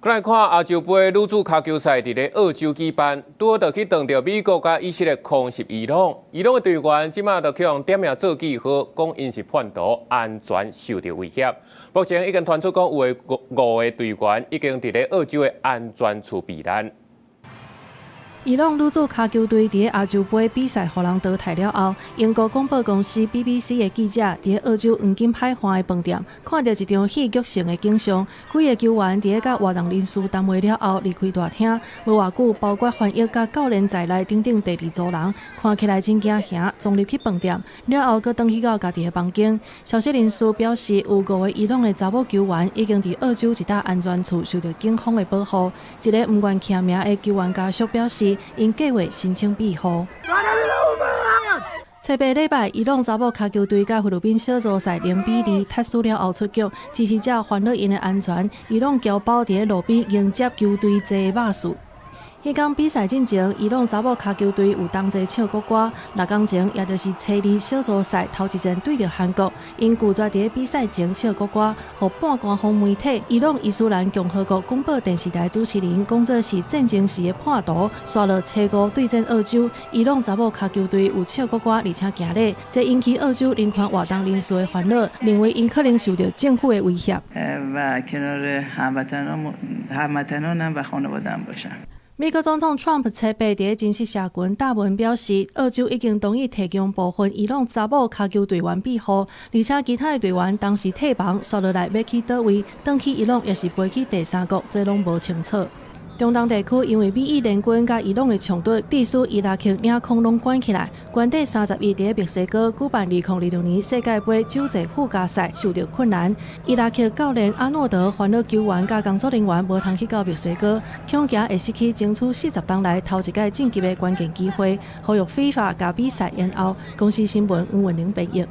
來看亞洲盃女子跤球賽，佇咧澳洲舉辦，拄好就去撞著美國佮以色列空襲伊朗。伊朗的隊員這馬就去予點名做記號，講𪜶是叛徒，安全受著威脅。目前已經傳出講有五個隊員已經佇咧澳洲的安全區避難。伊朗女子跤球隊佇咧亞洲盃比賽予人淘汰了後，英國廣播公司 BBC 的記者佇咧澳洲黃金海岸的飯店，看著一場戲劇性的景象。幾个球員佇咧佮活動人士談話了後離開大廳，無偌久，包括翻譯佮教練在內等等第二組人，看起來真驚嚇，衝入去飯店了後，閣轉去到家己的房間。消息人士表示，有五个伊朗的查某球員已經佇澳洲一搭安全處受著警方的保護。一个毋願簽名的球員家屬表示，𪜶計劃申請庇護。初八禮拜，伊朗查某跤球隊佮菲律賓小組賽0比2踢輸了後出局，支持者煩惱𪜶的安全。伊朗僑胞佇咧路邊迎接球隊坐巴士。彼工比賽進前，伊朗查某跤球隊有同齊唱國歌。六工前，也就是初二小組賽頭一戰對著韓國，𪜶拒絕佇咧比賽前唱國歌，予半官方媒體伊朗伊斯蘭共和國廣播電視台主持人講做是戰爭時的叛徒。煞落初五對戰澳洲，伊朗查某跤球隊有唱國歌，而且行禮，這引起澳洲人權活動人士的煩惱，認為𪜶可能受著政府的威脅。 و کنار هموطنانم و خانواده‌ام باشم. 美國總統川普初八佇咧真實社群貼文表示，澳洲已經同意提供部分伊朗查某跤球隊員庇護，而且其他的隊員當時退房，煞落來欲去佗位，轉去伊朗抑是飛去第三國，這攏無清楚。中東地區因為美伊聯軍佮伊朗的衝突，致使伊拉克領空攏關起來。原底31佇咧墨西哥舉辦2026年世界盃洲際附加賽受著困難。伊拉克教練阿諾德煩惱球員佮工作人員無通去到墨西哥，恐驚會失去爭取40冬來頭一擺晉級的關鍵機會，呼籲 FIFA 共比賽延後。公視新聞黃文玲編譯。